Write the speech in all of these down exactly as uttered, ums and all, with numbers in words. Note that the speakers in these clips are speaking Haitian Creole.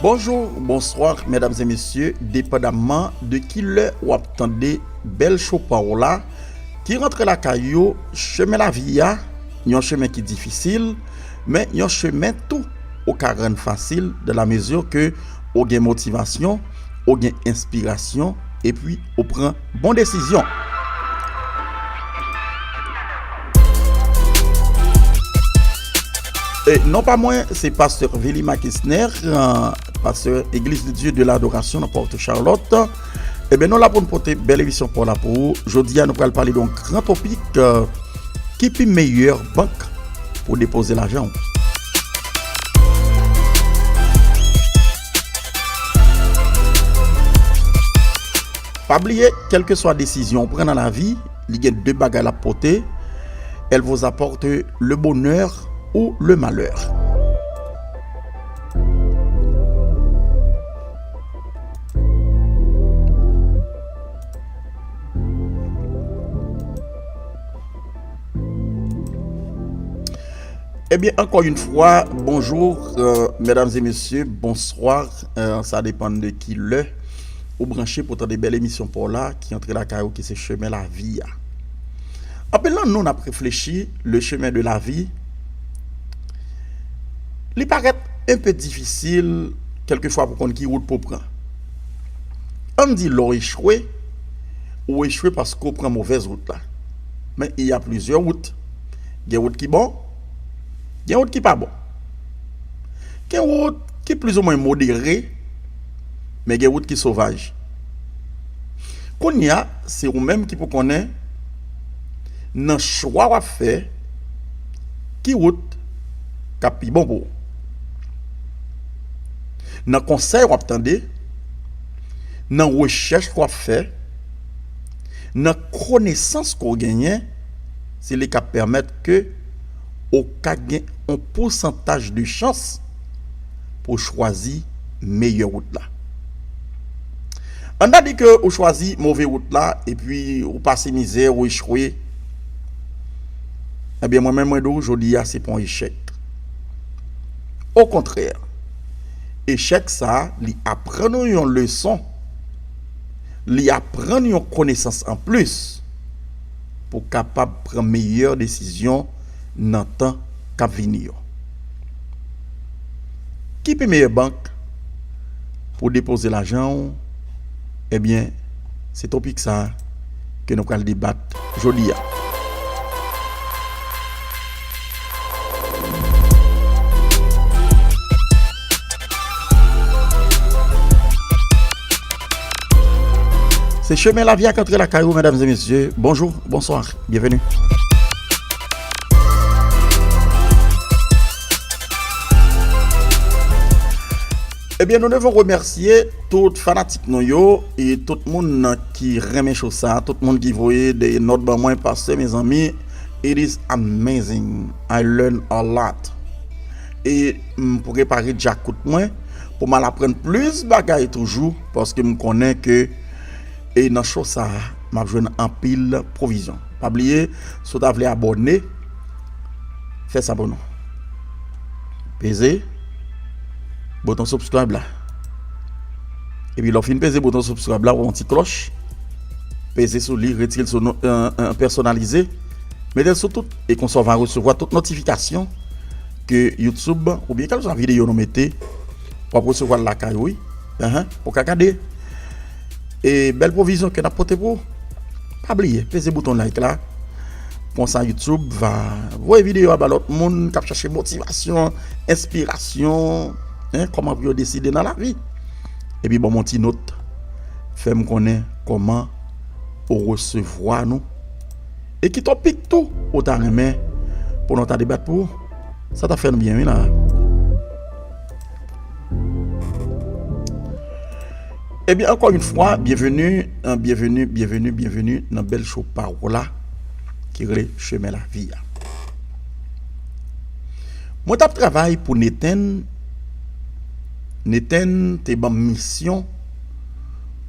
Bonjou, bonswa, medam e mesye, depandamman de ki lè w ap tande bèl cho pa w la, ki rantre lakay ou, chemen lavi a, yon chemen ki difisil, men yon chemen tou ou ka rann fasil dans la mesure que ou gen motivasyon, ou gen enspirasyon, epi ou pran bon desizyon. E non pa mwen, se pastè Vili Makisner, pastè Église de Dieu de l'Adoration nan Pòt Charlotte. Ebyen, nou la pou n pote bèl emisyon pou la pou ou. Jodi a, nou pral pale de yon gran topik, euh, ki pi meyè bank pou depoze lajan w. Pa bliye, kèlkeswa desizyon w pran nan lavi, li gen de bagay l ap pote. Elle vous apporte le bonheur ou le malheur. Ebyen, ankò yon fwa, bonjou, euh, medam e mesye, bonswa. Euh, sa depann de ki lè ou branche pou tande bèl emisyon pa w la ki antre lakay ou, ki se chemen lavi a. Anpil nan nou n ap reflechi, le chemen de la vi, li parèt enpe difisil, kèlkeswa pou konn ki wout pou pran. Ann di lè w echwe, ou echwe paske w pran movèz wout la. Men, il y a plusieurs routes. Gen wout ki bon, gen wout ki pa bon. Gen wout ki plizoumwen modere, men gen wout ki sovaj. Kounye a, se ou menm ki pou konnen, nan chwa w ap fè, ki wout k ap pi bon pou ou. Nan konsèy w ap tande, nan rechèch w ap fè, nan konesans ke w genyen, se li k ap pèmèt ke ou ka gen yon pousantaj de chans pou w chwazi meyè wout la. Ann ta di ke ou chwazi move wout la, epi ou pase mizè, ou echwe. Ebyen, mwen menm, mwen di w, jodi a, se pa yon echèk. Okontrè, echèk sa a, li aprann ou yon leson, li aprann yon konesans anplis pou w kapab pran meyè desizyon nan tan k ap vini yo. Ki pi meyè bank pou depoze lajan w? Ebyen, se topik sa a ke nou pral debat jodi a. Se chemen lavi a k antre lakay ou, medam e mesye. Bonjou, bonswa, byenveni. Ebyen, nou devon remèsye tout fanatik nou yo e tout moun ki renmen cho sa, tout moun ki voye de nòt ban mwen, paske, mezanmi, it is amazing. I learn a lot. E m prepare djakout mwen pou m al aprann plis bagay toujou, paske m konnen ke, e nan cho sa a, m ap jwenn anpil pwovizyon. Pa bliye, si w ta vle abòne, fè sa pou nou. Peze bouton subscribe la. Epi lè w fin peze bouton subscribe la, w wè yon ti klòch. Peze sou li, retire l sou no-, euh, euh, pèsonalize. Mete l sou tout, e konsa w va resevwa tout notifikasyon ke YouTube, oubyen kèlkeswa videyo nou mete, w ap resevwa l lakay ou, wi. Enhen, ou ka gade. E bèl pwovizyon ke n ap pote pou ou. Pa bliye, peze bouton like la. Konsa YouTube va voye videyo a ba lòt moun k ap chache motivasyon, enspirasyon, en, kòman pou yo deside nan lavi. Epi ban m yon ti nòt, fè m konnen kòman ou resevwa nou. E ki topik tou ou ta renmen pou nou ta debat pou ou? Sa ta fè nou byen, wi, la. Ebyen, ankò yon fwa, byenveni, euh, byenveni, byenveni, byenveni nan bèl cho pa w la ki rele Chemen Lavi a. Mwen t ap travay pou Neten. Neten te ban m misyon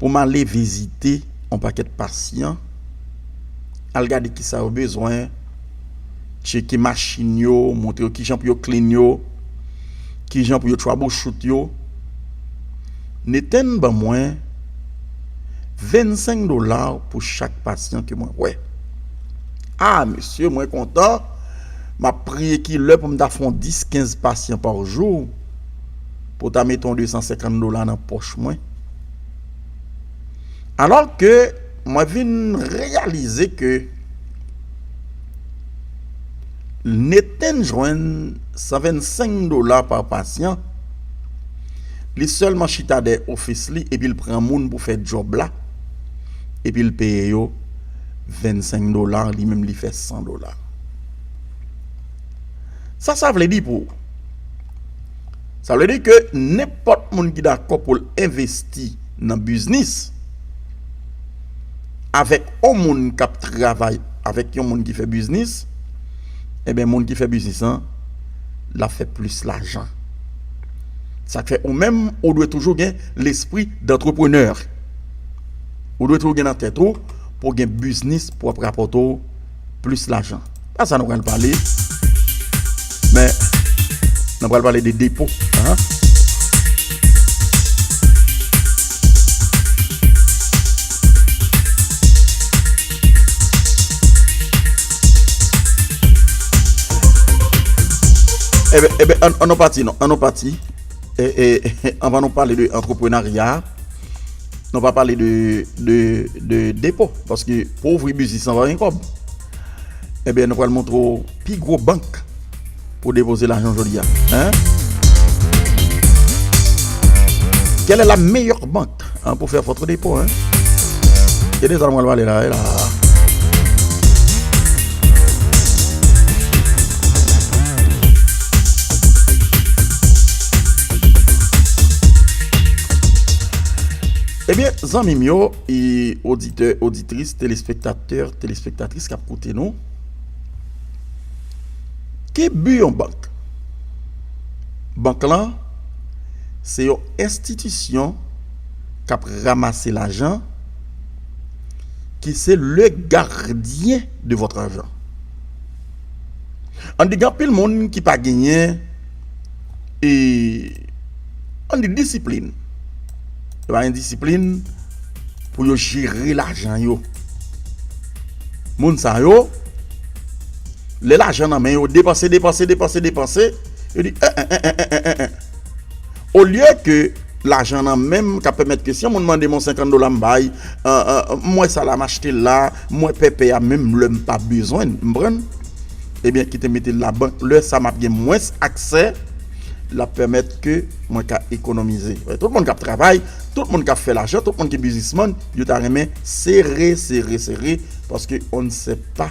pou m ale vizite yon pakèt pasyan, al gade kisa yo bezwen, tcheke machin yo, montre yo kijan pou yo clean yo, kijan pou yo troubleshoot yo. Nathan ban mwen vennsenk dola pou chak pasyan ke mwen wè. A, mesye, mwen kontan. M ap priye kilè pou m ta fè yon dis, kenz pasyan pa jou, pou ta mete yon de san senkant dola nan pòch mwen. Alò ke mwen vin reyalize ke Nathan jwenn san vennsenk dola pa pasyan, li sèlman chita dèyè ofis li epi l pran moun pou fè djòb la, epi l peye yo vennsenk dola, li menm li fè san dola. Sa sa vle di pou ou? Sa vle di ke nenpòt moun ki dakò pou l envesti nan biznis avèk yon moun k ap travay avèk yon moun ki fè biznis, ebyen, moun ki fè biznis lan, l ap fè plis lajan. Sa k fè ou menm, ou dwe toujou gen lespri d antreprenè. Ou dwe toujou gen nan tèt ou pou w gen biznis pou ap rapòte w plis lajan. Pa sa nou pral pale. Men, nou pral pale de depo. Ahan. Ebyen, ebyen, an, an nou pati, non, an nou pati. E, e, anvan nou pale de antreprenarya, nou pa pale de, de, de depo. Paske pou ouvri biznis, sa va gen kòb. Ebyen, nou pral montre w pi gwo bank pou depoze lajan jodi a. Hein? Quelle est la meilleure banque, hein, pour faire votre dépôt, hein? Se de sa nou pral pale la, la. Ebyen, zanmi m yo, e oditè, oditris, telespektatè, telespektatris k ap koute nou, ki bi yon bank? Bank lan, se yon enstitisyon k ap ranmase lajan, ki se le gardien de votre argent. Ann di, gen anpil moun ki pa genyen, e, ann di, disiplin. Yo pa gen disiplin pou yo jere lajan yo. Moun sa yo, lè lajan nan men yo, depanse, depanse, depanse, depanse, yo di, en, en, en. Olye ke lajan nan menm k ap pèmèt ke si yon moun mande m yon senkant dola m bay, euh, euh, m wè sa la, m achte l la, m wè pèpè a menm lè m pa bezwen l, m pran l, ebyen, kite m mete l labank, lè sa m ap gen mwens aksè, l ap pèmèt ke mwen ka ekonomize. Tout moun k ap travay, tout moun k ap fè lajan, tout moun ki biznismann, yo ta renmen sere, sere, sere, paske on ne sait pas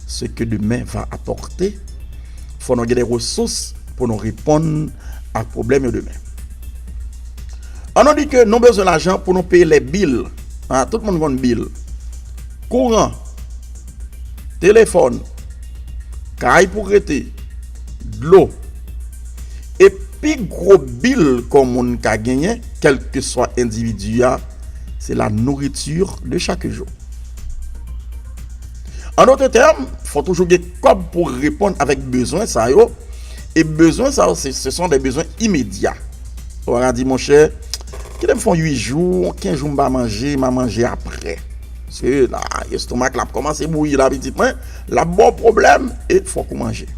ce que demain va apporter. Fò nou gen de resous pou nou reponn ak pwoblèm yo demen. An nou di ke nou bezwen lajan pou nou peye lè bil. Ah, tout moun konn bil. Kouran, telefòn, kay pou rete, dlo. E pi gwo bil ke yon moun ka genyen, kèlkeswa endividi a, se la nourriture de chaque jour. An dòt tèm, fò toujou gen kòb pou reponn avèk bezwen sa yo. E bezwen sa yo, se, ce sont des besoins immédiats. Ou pa ka di, monchè, kite m fè yon uit jou, kenz jou m pa manje, m a manje aprè. Se la, estomak la ap kòmanse bouyi la, pitit mwen, l ap ba w pwoblèm, e fòk ou manje.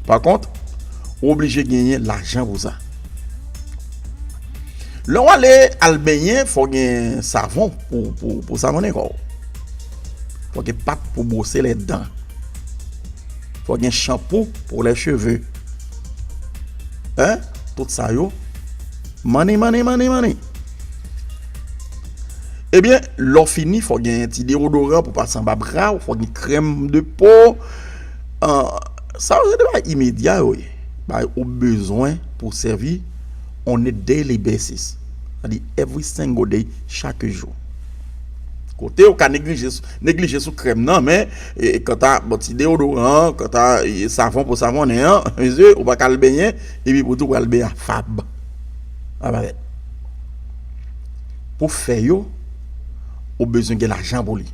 Pa kont, ou oblije genyen lajan pou sa. Lè w ale al benyen, fò w gen savon pou, pou, pou savonnen kò w. Fò w gen pat pou bwose lèdan. Fò w gen chanpou pou les cheveux. Hein? Tout sa yo, money, money, money, money. Ebyen, lè w fini, fò w gen ti deodoran pou pase anba bra w, fò w gen krèm de po. Ah, sa yo se de bagay imedya yo ye. Bagay ou bezwen pou sèvi on a daily basis. Sa di every single day, chak jou. Kote ou ka neglije sou, neglije sou krèm nan, men, e, kanta, bon, ti deodoran, kanta, e, savon pou savonnen an, mesye, ou pa ka al benyen, epi pou di w pral benyen a fab. A pa fèt. Pou fè yo, ou bezwen gen lajan pou li.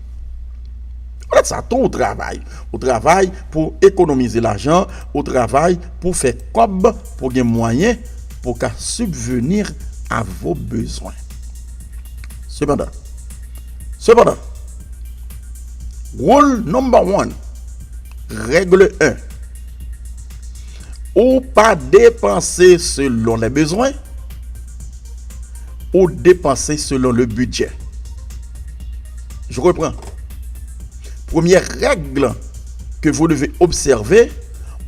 Olye de sa, tou ou travay. Ou travay pou ekonomize lajan, ou travay pou fè kòb, pou gen mwayen, pou ka sibveni à vos besoins. Sepandan, sepandan, rule number one, règle un, ou pa dépenser selon les besoins, ou dépenser selon le budget. Je reprends. Première règle que vous devez observer,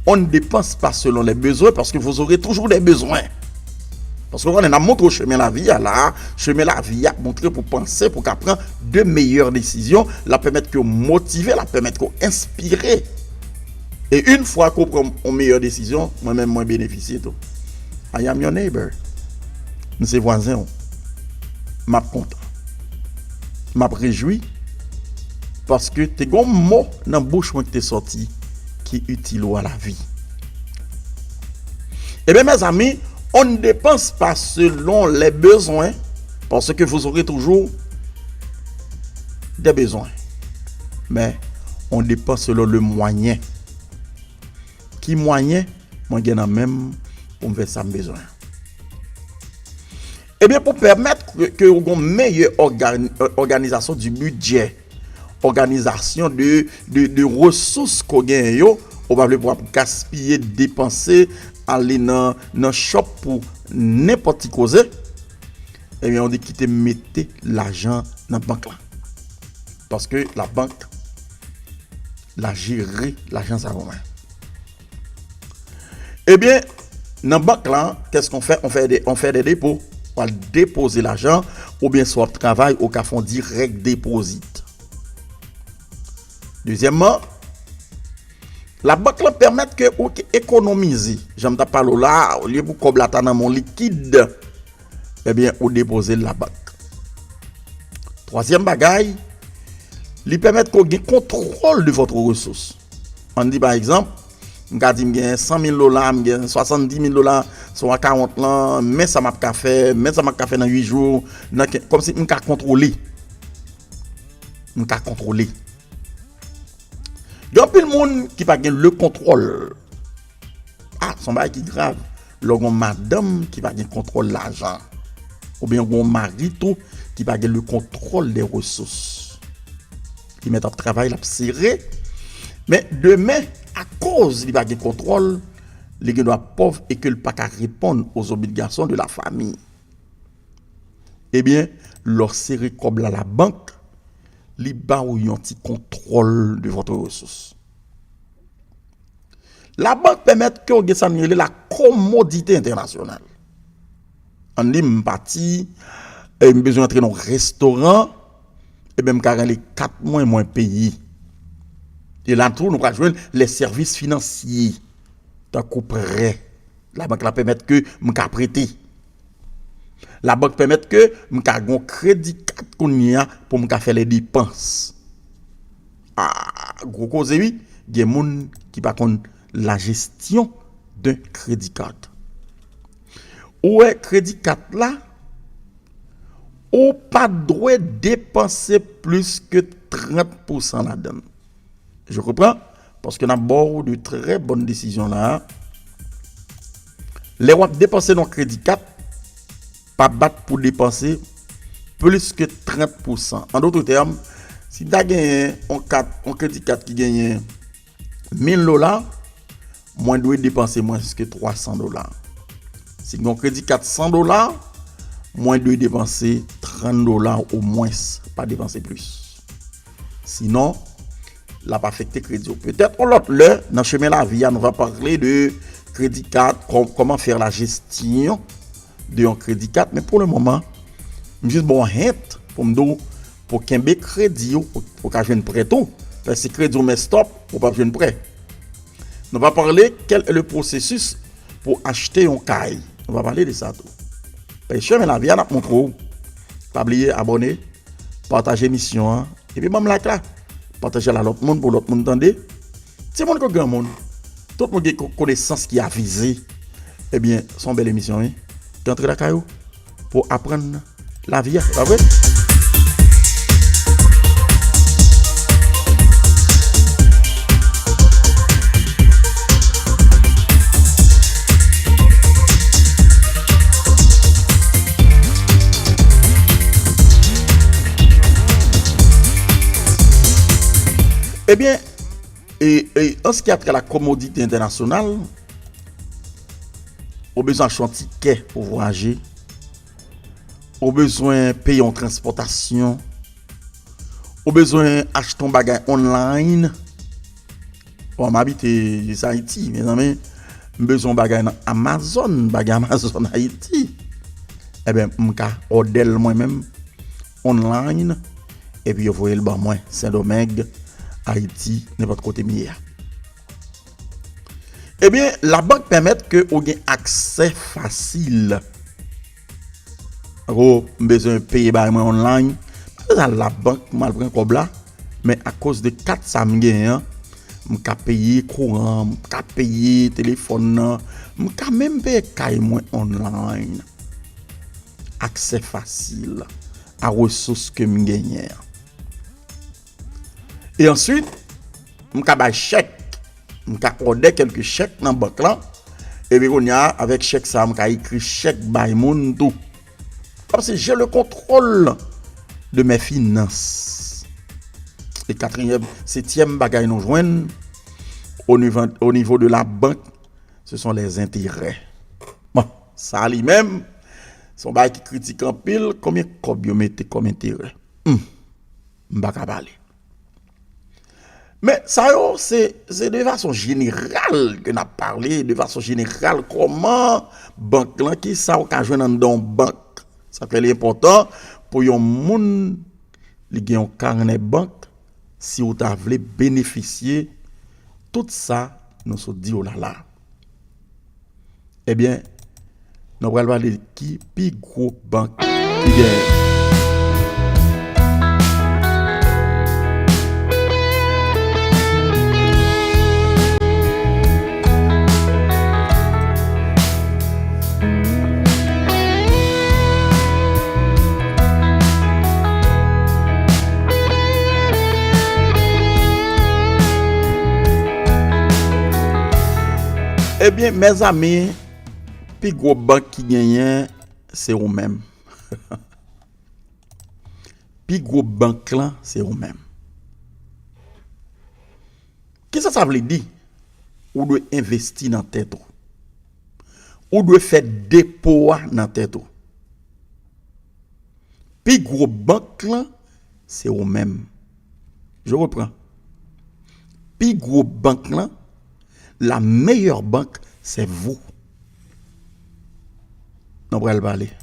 on ne dépense pas selon les besoins parce que vous aurez toujours des besoins. Paske w konnen, n ap montre w chemen lavi a la. Chemen lavi a ap montre pou w panse, pou w ka pran de meyè desizyon. L ap pèmèt ke w motive, l ap pèmèt ke w enspire. E yon fwa ke w pran yon meyè desizyon, mwen menm mwen benefisye tou. I am your neighbor. M se vwazen w. M ap kontan. M ap rejwi paske te gen yon mo nan bouch mwen ki te sòti ki itil ou à la vie. Eh bien, mes amis, on ne dépense pas selon les besoins, parce que vous aurez toujours des besoins. Mais on dépense selon le moyen. Ki mwayen mwen gen nan men m pou m fè sa m bezwen? Ebyen, pou pèmèt ke, ke w gen yon meyè ògani-, òganizasyon di bidjè, òganizasyon de, de, de resous ke w genyen yo, ou pa vle pou w ap gaspiye, depanse, ale nan, nan shop pou nenpòt ti koze, ebyen, ou di kite m mete lajan nan bank la. Paske labank la jere lajan sa pou mwen. Ebyen, nan bank la, qu'est-ce qu'on fait? On fait des, on fait des dépôts. Ou al depoze lajan, oubyen si w ap travay, ou ka fè yon direct deposit. Dezyèmman, labank la pèmèt ke ou ke ekonomize. Jan m t ap pale w la, olye pou kòb la ta nan men w likid, ebyen, ou depoze l labank. Twazyèm bagay, li pèmèt ke w gen kontwòl de votre resous. Ann di, pa egzanp, m ka di m gen san mil dola, m gen swasanndis mil dola, sou akawont lan, men sa m ap ka fè, men sa m ap ka fè nan uit jou, nan ken-, kòmsi m ka kontwole. M ka kontwole. Gen anpil moun ki pa gen le kontwòl. Ah, se yon bagay ki grav. Lè w gen yon madanm ki pa gen kontwòl lajan, oubyen w gen yon mari tou ki pa gen le contrôle des ressources. Li mèt ap travay, l ap sere. Men demen, akoz li pa gen kontwòl, li gen dwa pòv e ke l pa ka reponn aux obligations de la famille. Ebyen, lè w sere kòb la labank, li ba w yon ti kontwòl de votre resous. Labank pèmèt ke w gen sa n rele la komodite entènasyonal. Ann di m pati, e m bezwen antre nan yon restoran, ebyen m ka rele kat mwen, mwen peye. E la tou, nou pral jwenn les services financiers, tankou prè. Labank la pèmèt ke m ka prete. Labank pèmèt ke m ka gen yon kredi kat kounye a pou m ka fè les dépenses. Ah, gwo koze wi, gen moun ki pa konn la gestion d'un crédit card. Ou wè kredi kat la, ou pa dwe depanse plis ke trant pousan ladan l. Je reprends, paske n ap ba w de trè bòn desizyon la. Lè w ap depanse nan kredi kat, pa bat pou depanse plis ke trant pousan. An dòt tèm, si m ta genyen yon kat, yon kredi kat ki genyen mil dola, mwen dwe depanse mwens ke twa san dola. Si m gen yon kredi kat san dola, mwen dwe depanse trant dola omwens, pa depanse plis. Sinon, l ap afekte kredi w. Petèt yon lòt lè, nan chemen lavi a, nou va pale de kredi kat, kò-, comment faire la gestion de yon kredi kat. Men pou le moman, m jis ba w hint pou m di w, pou kenbe kredi w, pou, pou w ka jwenn prè tou. Paske si kredi w mess up, ou p ap jwenn prè. Nou va pale quel est le processus pou achte yon kay. Nou va pale de sa tou. Paske chemen lavi a n ap montre w. Pa bliye abòne, pataje emisyon an, epi ban m like la. Pataje l a lòt moun pou lòt moun tande. Timoun kou granmoun, tout moun gen ko-, konesans ki avize. Ebyen, se yon bèl emisyon, wi. Ki antre lakay ou pou aprann lavi a, pa vre? Ebyen, e, e, an ce qui a trait à la commodité internationale, ou bezwen achte yon tikè pou vwayaje, ou bezwen peye yon transpòtasyon, ou bezwen achte yon bagay online. Bon, m abite jis Ayiti, mezanmi, m bezwen yon bagay nan Amazon, bagay Amazon Ayiti. Ebyen, m ka òdè l mwen menm, online, epi yo voye l ban mwen, Sendomeng, Ayiti, nenpòt kote m ye a. Ebyen, labank pèmèt ke ou gen aksè fasil. Tankou, m bezwen peye bagay mwen online, m pa bezwen al labank, m al pran kòb la, men akoz de kat sa m genyen an, m ka peye kouran, m ka peye telefòn nan, m ka menm peye kay mwen online. Aksè fasil a resous ke m genyen an. E answit, m ka bay chèk. M ka òdè kèlke chèk nan bank lan. Epi kounye a, avèk chèk sa, m ka ekri chèk bay moun tou. Comme si j'ai le contrôle de mes finances. E katriyèm, setyèm bagay nou jwenn, au niveau, au niveau de la banque, ce sont les intérêts. Bon, sa li menm, se yon bagay ki kritik anpil. Konbyen kòb yo mete kòm enterè? Hmm, m pa ka pale. Men sa yo, se, se de fason jeneral ke n ap pale, de fason jeneral, kòman bank lan, ki sa w ka jwenn anndan yon bank. Sa fè li enpòtan pou yon moun, li gen yon kanè bank, si w ta vle benefisye tout sa nou sot di w la la. Ebyen, nou pral pale de ki pi gwo bank ki genyen. Ebyen, mezanmi, pi gwo bank ki genyen, se ou menm. Pi gwo bank lan, se ou menm. Kisa sa vle di? Ou dwe envesti nan tèt ou. Ou dwe fè depo a nan tèt ou. Pi gwo bank lan, se ou menm. Je reprends. Pi gwo bank lan, la meilleure banque, c'est vous. Nou pral pale.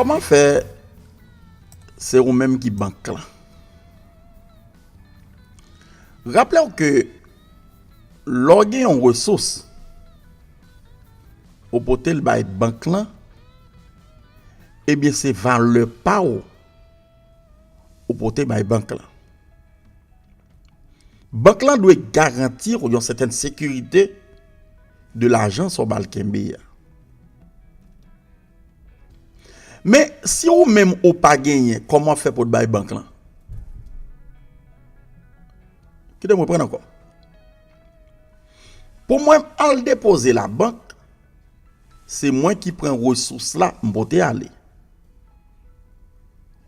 Kòman fè se ou menm ki bank lan? Raple w ke lè w gen yon resous, ou pote l bay bank lan, ebyen se valè pa w ou pote bay bank lan. Bank lan dwe garanti w yon sètèn sekirite de lajan sa w ba l kenbe a. Men, si ou menm ou pa genyen, kòman w ap fè pou w bay bank lan? Kite m reprann ankò. Pou mwen al depoze labank, se mwen ki pran resous la, m pote ale.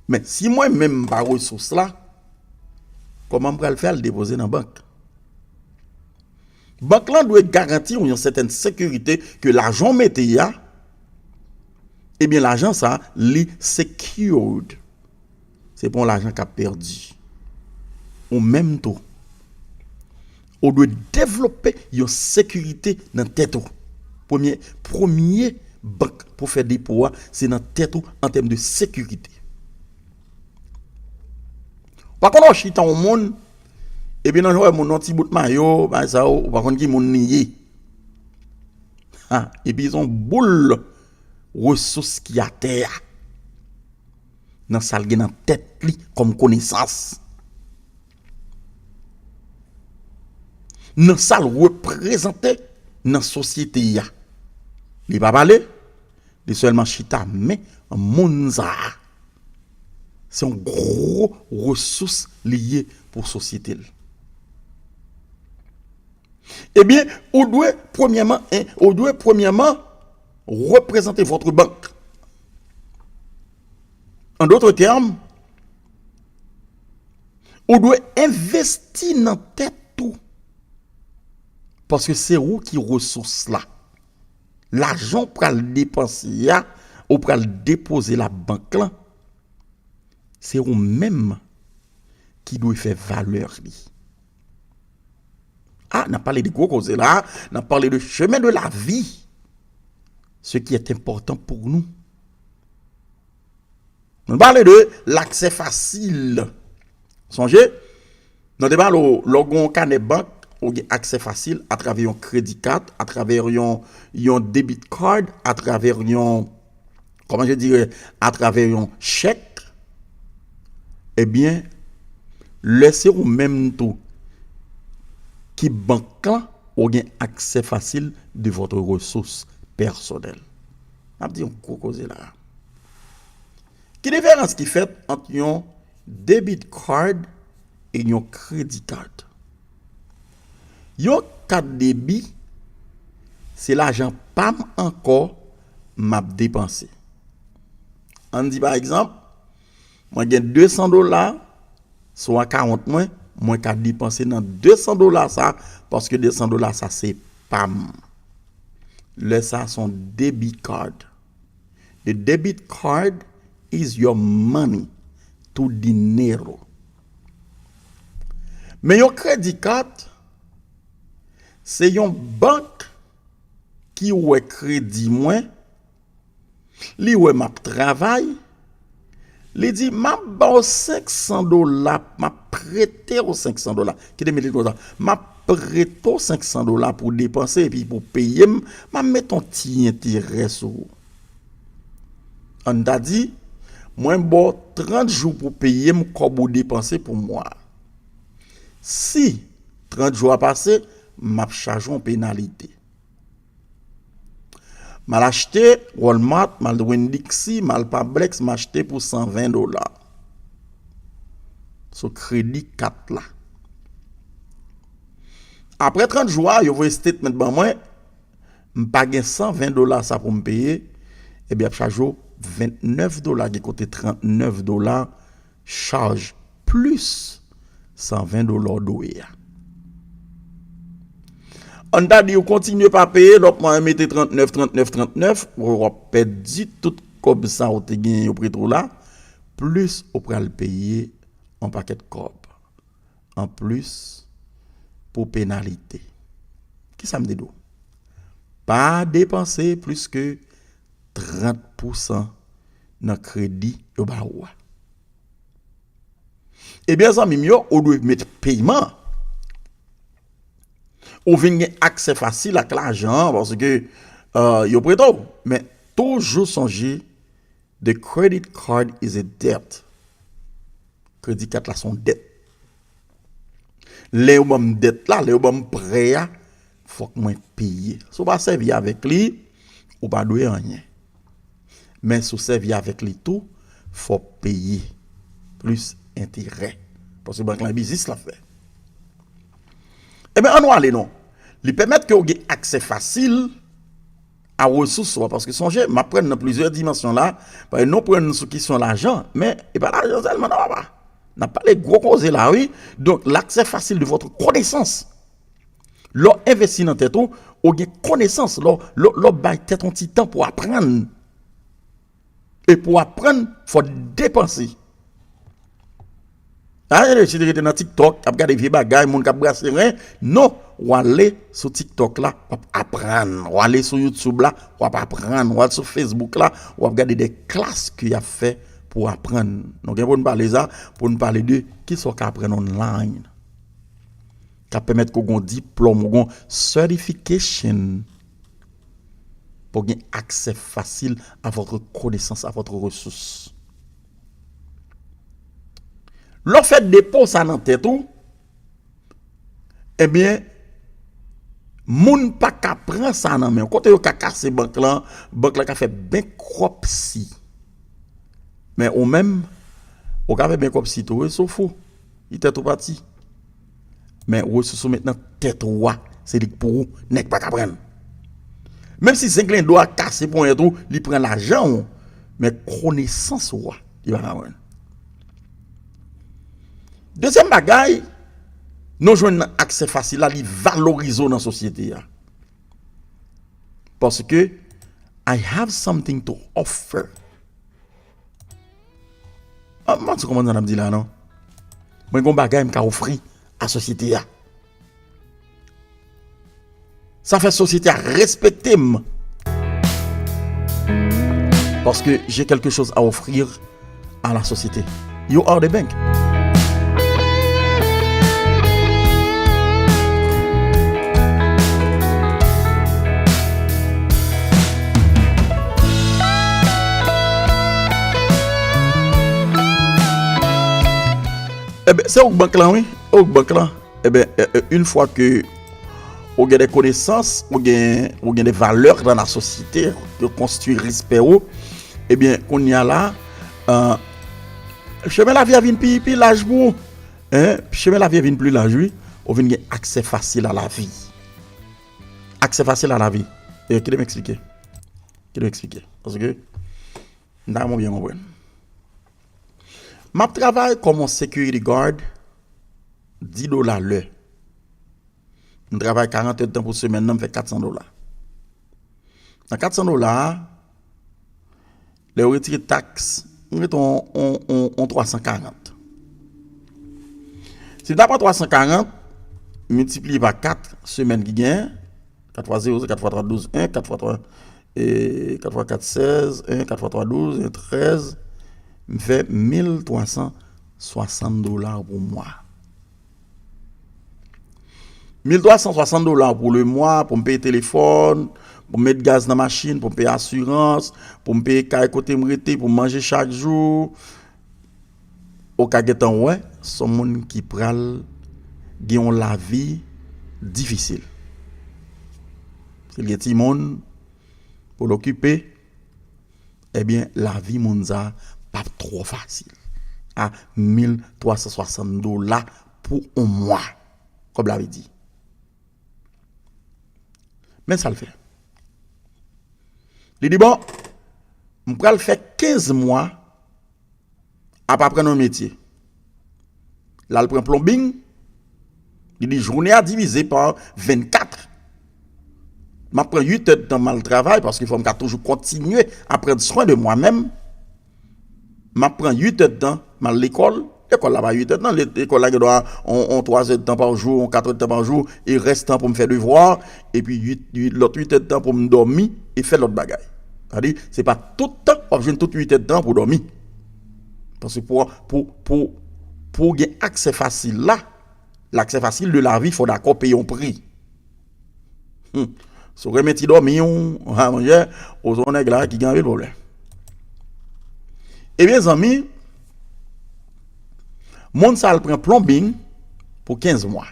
Men, si mwen menm m pa resous la, Kòman m pral fè al depoze nan bank? Bank lan dwe garanti w yon sètèn sekirite ke lajan w mete a, ebyen, lajan sa, li secured. Se pa yon lajan k ap pèdi. Ou menm tou, ou dwe devlope yon sekirite nan tèt ou. Premye, premye bank pou fè depo a, se nan tèt ou an tèm de sekirite. Ou pa konn w chita yon moun, epi nan jan w wè moun nan ti bout mayo, bagay sa yo, ou pa konn ki moun li ye. Ha, epi se yon boul resous ki atè a. Nan sa l gen nan tèt li kòm konesans. Nan sa l reprezante nan sosyete a. Li pa pale, li sèlman chita, men moun sa a, se yon gwo resous li ye pou sosyete l. Ebyen, ou dwe premyèman, en, ou dwe premyèman reprezante votre bank. An dòt tèm, ou dwe envesti nan tèt ou. Paske se ou ki resous la. Lajan w pral depanse a, ou pral depoze la bank lan, se ou menm ki dwe fè valè li. Ah, n ap pale de gwo koze la, n ap pale de chemin de la vie, ce qui est important pour nous. Nou pale de l'accès facile. Sonje, nou te pale w, lè w gen yon kanè bank, ou gen aksè fasil atravè yon kredi kat, atravè yon, yon debit card, atravè yon, comment je dirais, atravè yon chèk. Ebyen, lè se ou menm tou ki bank lan, ou gen aksè fasil de votre ressource personnelle. N ap di yon gwo koze la. Ki diferans ki fèt ant yon debit card e yon credit card? Yon kat debi, se lajan pa m ankò m ap depanse. Ann di pa egzanp, mwen gen de san dola sou akawont mwen, mwen ka depanse nan de san dola sa, paske de san dola sa se pa m. Lè sa se yon debit card. The debit card is your money, tu dinero. Men yon kredi kat, se yon bank ki wè kredi mwen, li wè m ap travay, li di, "M ap ba w senk san dola, m ap prete w senk san dola." Kite m mete l konsa, "M ap prete w senk san dola pou w depanse, epi pou w peye m, m ap mete yon ti enterè sou ou." Ann ta di, mwen ba w trant jou pou w peye m kòb ou depanse pou mwa a. Si trant jou a pase, m ap chaje w yon penalite. M al achte Walmart, m al Winn-Dixie, m al Publix, m achte pou san ven dola. Sou kredi kat la. Apre trant jou a, yo voye statement ban mwen, m pa gen san ven dola sa pou m peye, ebyen, y ap chaje w vennèf dola, gen kote trannèf dola chaj plis san ven dola w dwe a. Ann ta di ou kontinye pa peye, lòt mwa mete trannèf, trannèf, trannèf, w ap pèdi tout kòb sa ou te genyen yo prete w la, plis ou pral peye yon pakèt kòb anplis pou penalite. Kisa m te di w? Pa depanse plis ke trant pousan nan kredi yo ba ou a. Ebyen, zanmi m yo, ou dwe met peyman. Ou vin gen aksè fasil ak lajan an, paske, euh, yo prete w. Men toujou sonje, the credit card is a debt. Kredi kat la se yon dèt. Lè yo ban m dèt la, lè yo ban m prè a, fòk mwen peye. Si w pa sèvi avèk li, ou pa dwe anyen. Men si w sèvi avèk li tou, fò w peye plis enterè. Paske bank lan biznis l ap fè. Ebyen, ann nou ale non. Li pèmèt ke w gen aksè fasil a resous ou a. Paske sonje, m ap pran n nan plizyè dimansyon la. Paske nou pran n sou kesyon lajan, men e pa lajan sèlman non, papa. N ap pale gwo koze la, wi. Donk, l'accès facile de votre connaissance. Lè w envesti nan tèt ou, ou gen konesans. Lè w, lè w, lè w bay tèt ou ti tan pou aprann. E pou aprann, fò w depanse. A, si te rete nan TikTok, ap gade vye bagay, moun k ap brase ren. Non, w ale sou TikTok la, w ap aprann. W ale sou YouTube la, w ap aprann. W al sou Facebook la, w ap gade de klas ke y ap fè pou aprann. Nou gen pou n pale sa, pou n pale de kisa w ka aprann online. K ap pèmèt ke w gen yon diplòm, ou gen yon certification pou w gen aksè fasil à votre connaissance, à votre ressource. Lè w fè depo sa nan tèt ou, ebyen, moun pa ka pran sa nan men w. Kote yo ka kase bank lan, bank lan ka fè bankruptcy. Men ou menm, ou ka fè bankruptcy tou, wi, sof ou. Li tèt ou pati. Men resous ou met nan tèt ou a, se li k pou ou, nèg pa ka pran l. Menm si zenglendo a kase ponyèt ou, li pran lajan ou, men konesans ou a, li pa ka pran l. Dezyèm bagay, nou jwenn nan aksè fasil la, li valorize w nan sosyete a. Paske I have something to offer. Ah, m pa konprann sa n ap di la, non. Mwen gen yon bagay m ka ofri a sosyete a. Sa fè sosyete a respekte m. Paske j'ai quelque chose à offrir à la société. You are the bank. Ebyen, se ou k bank lan, wi. Ou k bank lan. Ebyen, e, e, une fois que ou gen de konesans, ou gen, ou gen de valè nan la sosyete, yo konstwi respè ou, ebyen, kounye a la, euh, chemen lavi a vin pi, pi laj pou ou. Hein? Chemen lavi a vin pli laj, wi. Ou vin gen aksè fasil a lavi. Aksè fasil a lavi. E, kite m eksplike. Kite m eksplike. Paske, m ta renmen w byen konprann. M ap travay kòm yon security guard, dis dola lè. M travay karant èdtan pou semèn nan, m fè kat san dola. Nan kat san dola a, lè yo retire taks, m ret on, on, on, on twa san karant. Si m ta pran twa san karant, miltipliye pa kat semèn ki genyen, kat fwa zewo, se kat fwa twa, douz, en, kat fwa twa, e, kat fwa kat, sèz, en, kat fwa twa, douz, en, trèz, m fè mil twa san swasann dola pou mwa. Mil twa san swasann dola pou le mwa, pou m peye telefòn, pou m met gaz nan machin, pou m peye asirans, pou m peye kay kote m rete, pou m manje chak jou. Ou ka gentan wè, se yon moun ki pral gen yon lavi difisil. Si l gen timoun pou l okipe, ebyen, lavi moun sa a p ap twò fasil. A mil twa san swasann dola pou yon mwa, kòb la vle di. Men sa l fè. Li di, bon, m pral fè kenz mwa ap aprann yon metye. L al pran plonbing, li di jounen an divize pa vennkat. M ap pran uit èdtan m al travay, paske fò m ka toujou kontinye a pran swen de mwa menm. M ap pran uit èdtan, m al lekòl. Lekòl la pa uit èdtan, le-, lekòl la gen dwa on, on twa èdtan pa jou, on kat èdtan pa jou, e rès tan pou m fè devwa, epi uit, uit, lòt uit èdtan pou m dòmi e fè lòt bagay. Sa di, se pa tout tan w ap jwenn tout uit èdtan pou w dòmi. Paske pou, pou, pou, pou w gen aksè fasil la, l'accès facile de la vie, fò w dakò peye yon pri. Hmm. Si w renmen ti dòmi w, ha, monchè, ou se yon nèg la ki gen anpil pwoblèm. Ebyen, zanmi, moun sa al pran plonbing pou kenz mwa.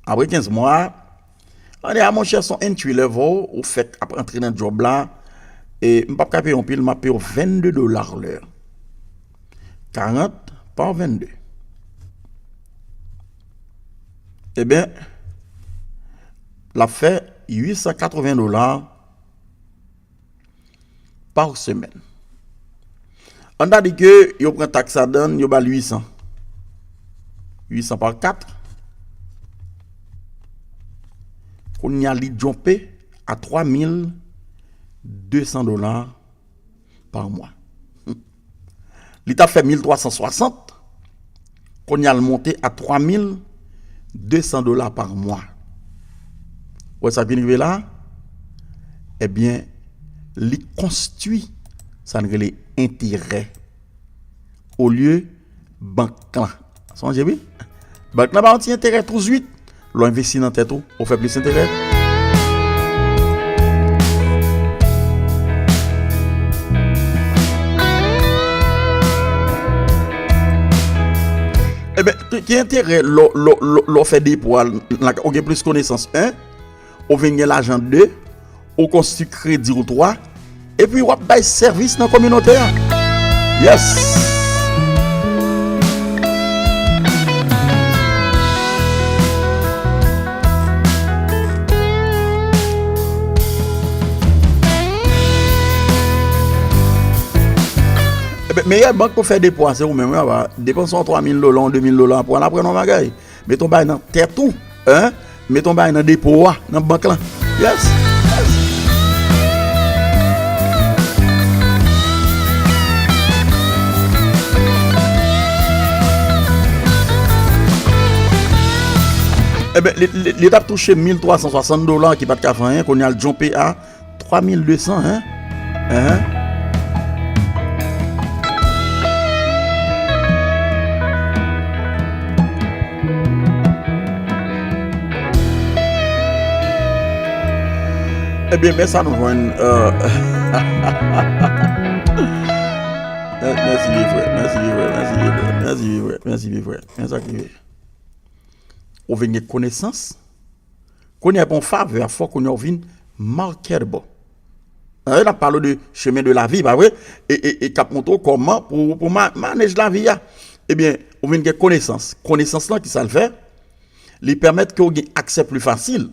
Apre kenz mwa, ann a, monchè, se yon entry level, ou fèk ap antre nan djòb la, e m p ap ka peye w anpil, m ap peye w vennde dola lè. Karant pa vennde. Ebyen, l ap fè uit san katreven dola pa semèn. Ann ta di ke yo pran taks ladan l, yo ba l uit san. Uit san pa kat. Kounye a, li djonpe a twa mil de san dola pa mwa. Li t ap fè mil twa san swasant, kounye a l monte a twa mil de san dola pa mwa. Ou wè sa k vin rive la? Ebyen, li konstwi sa n rele enterè. Olye bank lan. Sonje wi, bank lan ba yon ti enterè tou zwit. Lè w envesti nan tèt ou, ou fè plis enterè. Ebyen, ki, ki enterè lè w, lè w, lè w, lè w fè depo a, ou gen plis konesans, en, ou vin gen lajan, de, ou konstwi kredi w, twa, epi w ap bay sèvis nan kominote a. Yes! Ebyen, meyè bank pou fè depo a, se ou menm, wi, apa. Depanse yon twa mil dola, yon de mil dola, pou al aprann yon bagay. Mete yon bagay nan tèt ou, en? Mete yon bagay nan depo a, nan bank lan. Yes! Yes! Ebyen, li, li, li t ap touche mil twa san swasant dola ki pa t ka fè anyen, kounye a l djonpe a twa mil de san, en? Hein? Ebyen, men sa nou jwenn, euh, mèsi, vye frè, mèsi, vye frè, mèsi, vye frè, mèsi, vye frè, mèsi, vye frè. Men sa ki, ou vin gen konesans, kounye a pou yon favè, fò kounye a ou vin marketable. Ann, n ap pale de chemen de lavi, pa vre? E, e, e k ap montre w kòman pou, pou ma-, manage lavi a. Ebyen, ou vin gen konesans. Konesans lan, ki sa l fè? Li pèmèt ke w gen aksè pli fasil.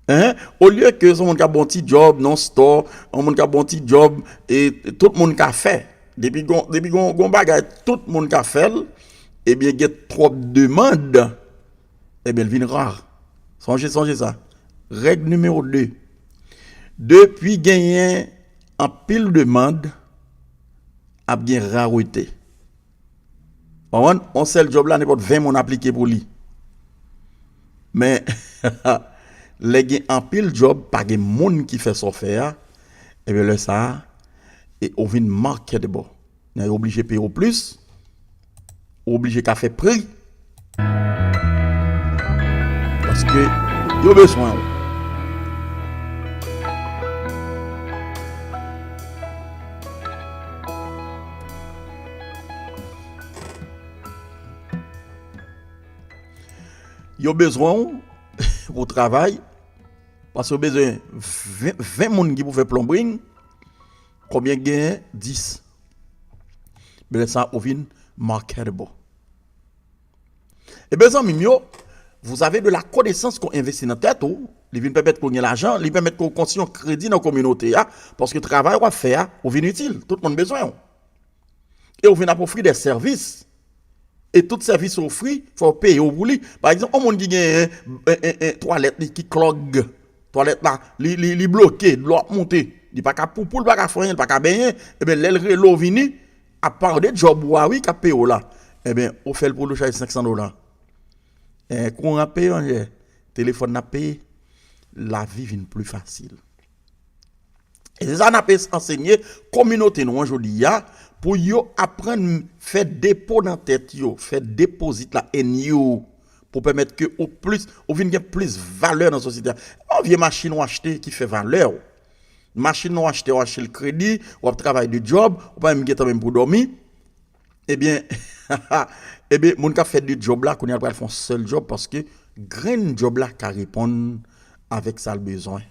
Hein? Olye ke se yon moun k ap ba w ti djòb nan yon store, yon moun k ap ba w ti djòb, e tout moun ka fè. Depi gon, depi gon, gon bagay tout moun ka fè l, ebyen, gen twòp demann, ebyen, l vin ra. Sonje, sonje sa. Règ nimewo de. Depi genyen anpil demann, ap gen rarite. Konprann? Yon sèl djòb la, nenpòt ven moun aplike pou li. Men, lè gen anpil djòb, pa gen moun ki fè sa w fè a, ebyen, lè sa a, e ou vin marketable. Nèg yo oblije peye w plis, ou oblije ka fè pri. Paske yo bezwen w. Yo bezwen w pou travay, paske yo bezwen ven, ven moun ki pou fè plonbring, konbyen k genyen? Dis. Men lè sa ou vin marketable. Ebyen, zanmi m yo, vous avez de la connaissance ke w envesti nan tèt ou, li vin pèmèt ke w gen lajan, li pèmèt ke w konstwi yon kredi nan kominote a, paske travay w ap fè a, ou vin itil, tout moun bezwen w. E ou vin ap ofri de sèvis. E tout sèvis ou ofri, fò yo peye w pou li. Pa egzanp, yon moun ki gen, en, en, en, twalèt li ki klòg, twalèt la, li, li, li bloke, dlo ap monte, li pa ka poupou, li pa ka fè anyen, li pa ka benyen, ebyen, lè l rele w vini, apa de djòb ou a, wi, k ap peye w la, ebyen, ou fè l pou l chaj senk san dola. En, kouran ap peye, manje, telefòn ap peye, lavi vin pli fasil. E se sa n ap es-, ansenye kominote nou an jodi a, pou yo aprann fè depo nan tèt yo, fè depozit la, N U, pou pèmèt ke ou plis, ou vin gen plis valè nan sosyete a. Yon vye machin ou achte ki fè valè w. Machin ou achte, ou achte l kredi, w ap travay de djòb, ou pa menm gen tan menm pou dòmi. Ebyen, ebyen, moun k ap fè de djòb la, kounye a l pral fè yon sèl djòb, paske grenn djòb la ka reponn avèk sa l bezwen.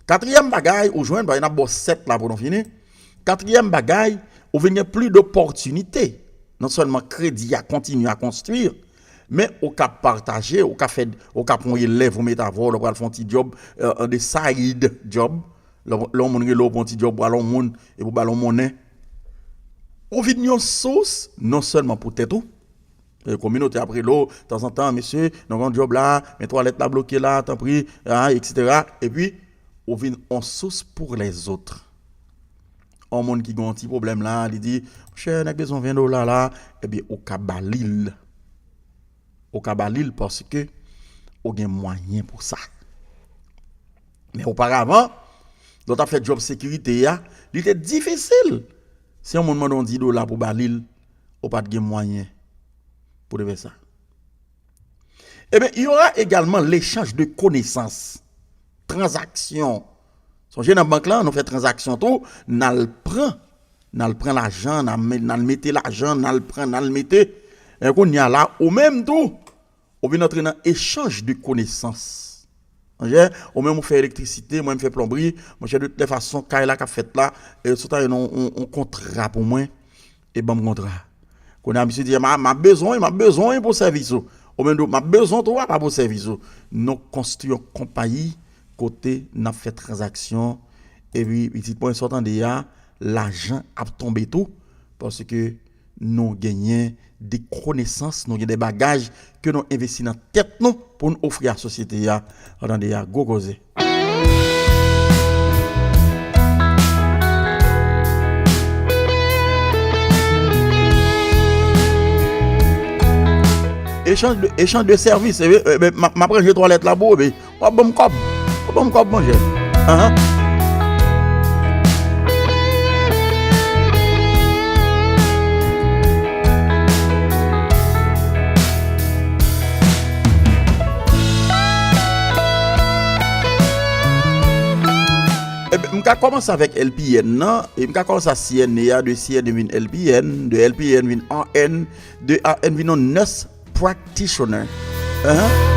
Katriyèm bagay, ou jwenn, paske n ap ba w sèt la pou nou fini. Katriyèm bagay, ou vin gen plis dopòtinite. Non sèlman kredi a kontinye a konstwi, men ou ka pataje, ou ka fè, ou ka pran yon elèv, ou mete avè w, lè w pral fè yon ti djòb, euh, de side job, Lè lè yon moun rele w pou yon ti djòb, pou al yon moun, e pou ba l yon monnen. Ou vin yon sous, non sèlman pou tèt ou, e kominote ap rele w, tanzantan, mesye, nou gen yon djòb la, men twalèt la bloke la, tanpri, a, etsetera. Epi, ou vin yon sous pou lèzòt. Yon moun ki gen yon ti pwoblèm la, li di, monchè, nèg bezwen ven dola la, ebyen, ou ka ba li l. Ou ka ba li l paske ou gen mwayen pou sa. Men oparavan, lè w t ap fè djòb sekirite a, li te difisil. Si yon moun mande w di dola pou ba li l, ou pa t gen mwayen pou te fè sa. Ebyen, il y aura également l'échange de connaissances, tranzaksyon. Sonje nan bank lan, nou fè tranzaksyon tou, n al pran, n al pran lajan, n al me- n al mete lajan, n al pran, n al mete. E kounye a la, ou menm tou, ou vin antre nan echanj de konesans. Monchè, ou menm ou fè elektrisite, mwen m fè plonbri, monchè, de tout lè fason, kay la k ap fèt la, e, si w ta jwenn yon, yon, yon kontra pou mwen, e ban m kontra. Kounye a, misye di, m a, m ap bezwen, m ap bezwen pou sèvis ou. Ou menm tou, m ap bezwen tou, papa, pou sèvis ou. Nou konstwi yon konpayi kote n ap fè tranzaksyon, epi pitit mwen, sa w tande a, lajan ap tonbe tou, paske nou genyen de konesans, nou gen de bagaj ke nou envesti nan tèt nou pou n ofri a sosyete a. Ou tande a, gwo koze. Echanj de, echanj de sèvis, e, e, e, m ap, m ap ranje twalèt la pou ou, epi w ap ban m kòb. W ap ban m kòb, monchè. Ahan. Ebyen, m ka kòmanse avèk L P N nan, e m ka kòmanse a C N A a, de C N A vin L P N, de L P N vin R N, de R N vin yon nurse practitioner. Ahan.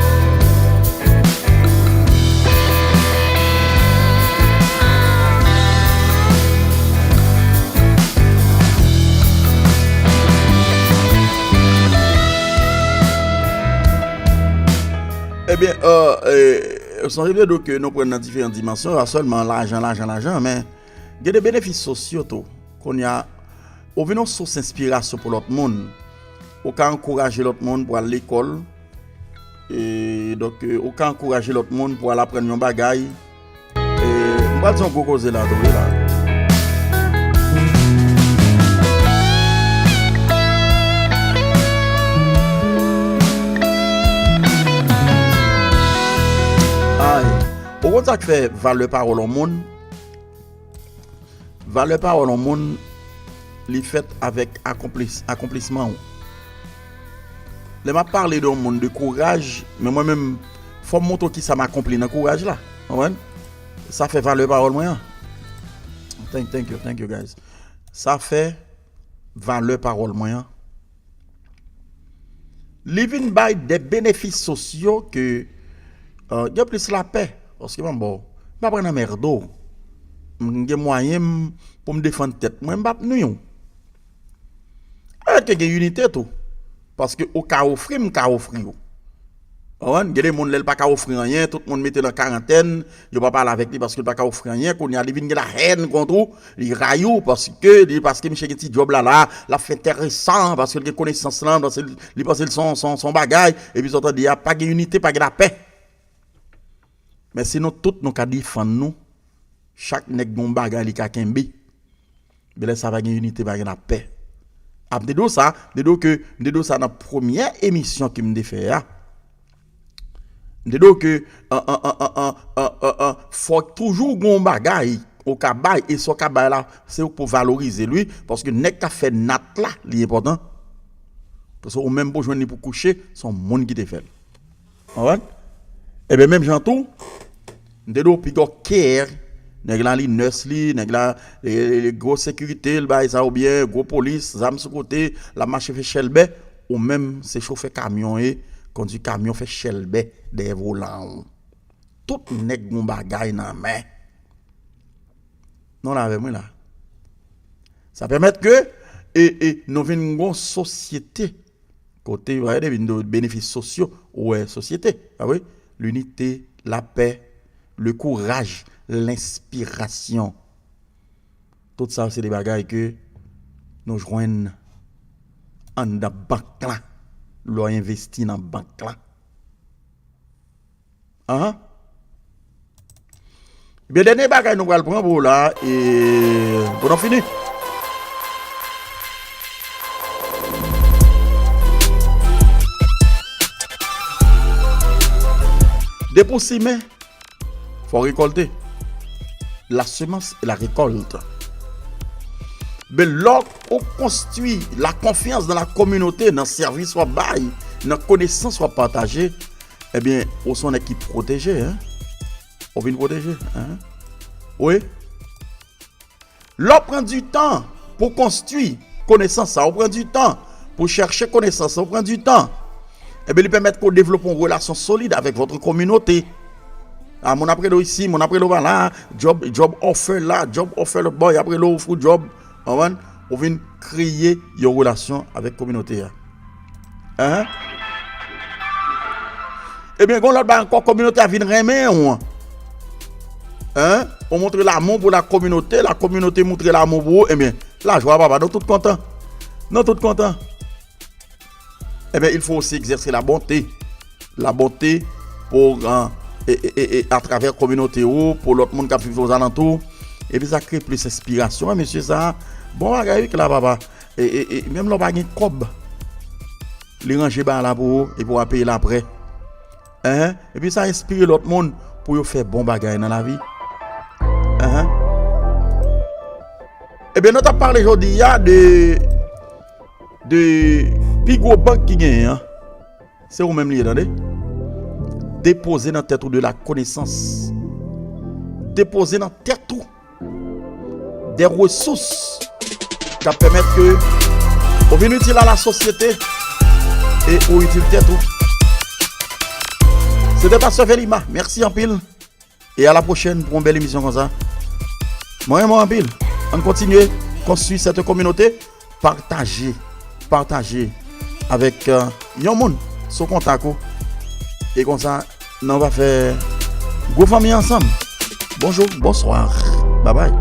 Ebyen, euh, euh, sonje m te di w ke nou pran nan diferan dimansyon, pa sèlman lajan, lajan, lajan, men gen de benefis sosyo tou. Kounye a, ou vin yon sous enspirasyon pou lòt moun. Ou ka ankouraje lòt moun pou al lekòl. E, donk, e, ou ka ankouraje lòt moun pou al aprann yon bagay. E, m pral di yon gwo koze la, tou, wi, la. Ay, ou konn sa k fè valè pawòl yon moun? Valè pawòl yon moun, li fèt avèk akonplis-, akonplisman w. Lè m ap pale de yon moun de kouraj, men mwen menm, fò m montre w kisa m akonpli nan kouraj la. Konprann? Sa fè valè pawòl mwen an. Thank, thank you, thank you, guys. Sa fè valè pawòl mwen an. Li vin bay de benefis sosyo ke, euh, gen plis lapè. Paske, bon, bon, m pa pran nan mèdo. M gen mwayen m pou m defann tèt mwen, m p ap nwi w. Alòske gen inite tou. Paske ou ka ofri, m ka ofri w. Konprann? Gen de moun, lè l pa ka ofri anyen, tout moun mete l an karantèn, yo pa pale avèk li paske l pa ka ofri anyen. Kounye a, li vin gen lahèn kont ou, li rayi w paske, li, paske misye gen ti djòb la, la, l ap fè enteresan, paske l gen konesans lan, paske li, li panse l se yon, se yon, se yon bagay, epi sa w tande a, pa gen inite, pa gen lapè. Men si nou tout, nou ka defann nou, chak nèg gen yon bagay li ka kenbe. Men lè sa pa gen inite, pa gen lapè. A, m te di w sa, m te di w ke, m te di w sa nan premyè emisyon ke m te fè a. M te di w ke, an, an, fòk toujou gen yon bagay ou ka bay, e sa w ka bay la, se pou valorize l, wi, paske nèg k ap fè nat la, li enpòtan. Paske ou menm pou jwenn li pou kouche, se yon moun ki te fè l. Alright? Ebyen, menm jan tou, m te di w pigò kè, nèg la li nurse li, nèg la, e, e, gwo sekirite l bay sa oubyen gwo polis, zam sou kote, l ap mache fè chèlbè, ou menm se chofè kamyon w ye, kondui kamyon fè chèlbè dèyè volan w. Tout nèg gon bagay nan men. Nou la avè mwen la. Sa pèmèt ke, e, e, nou vin gon sosyete. Kote, w wè, depi n di w benefis sosyo, ou wè sosyete. A wi, linite, lapè, le kouraj, lenspirasyon. Tout sa se de bagay ke nou jwenn anndan bank la. Lè w envesti nan bank la. Ahan. Ebyen, dènye bagay nou pral pran pou la, e pou nou fini. Depi w simen, fò w rekòlte. La semence et la récolte. Men lè w konstwi la konfyans nan la kominote, nan sèvis w ap bay, nan konesans w ap pataje, ebyen, ou se yon nèg ki pwoteje, en. Ou vin pwoteje, en. Wi. Lè w pran di tan pou konstwi konesans sa, ou pran di tan pou chèche konesans sa, ou pran di tan, ebyen, li pèmèt ke w devlope yon relasyon solid avèk votre communauté. A, moun ap rele w isi, moun ap rele w pa la, job, job offer la, job offer lòt bò, y ap rele w, ofri w job, konprann? Ou vin kreye yon relasyon avèk kominote a. Hein? Ebyen, gon lòt bagay ankò, kominote a vin renmen w. Hein? Ou montre lanmou pou la kominote, la kominote montre lanmou pou ou, ebyen, lajwa papa, nou tout kontan. Nou tout kontan. Ebyen, il faut aussi exercer la bonté. La bonté pou, euh, e, e, e, e, atravè kominote ou, pou lòt moun k ap viv ozalantou. Epi sa kreye plis enspirasyon. Mesye sa, bon bagay wi ke la papa. E, e, e, menm lè w pa gen kòb, li ranje bagay la pou ou, epi w a peye l aprè. Enhen. Epi sa enspire lòt moun pou yo fè bon bagay nan lavi. Enhen. Ebyen, nou t ap pale jodi a de, de pi gwo bank ki genyen an. Se ou menm li ye, tande. Depoze nan tèt ou de la konesans. Depoze nan tèt ou de resous k ap pèmèt ke ou vin itil a la sosyete e ou itil tèt ou. Se te Pastè Felima. Mèsi anpil. E a la pwochèn pou yon bèl emisyon konsa. Mwen renmen w anpil. Ann kontinye konstwi sèt kominote. Pataje, pataje avèk, euh, yon moun sou kontak ou. E konsa, nou va fè gwo fanmi ansanm. Bonjou, bonswa, babay.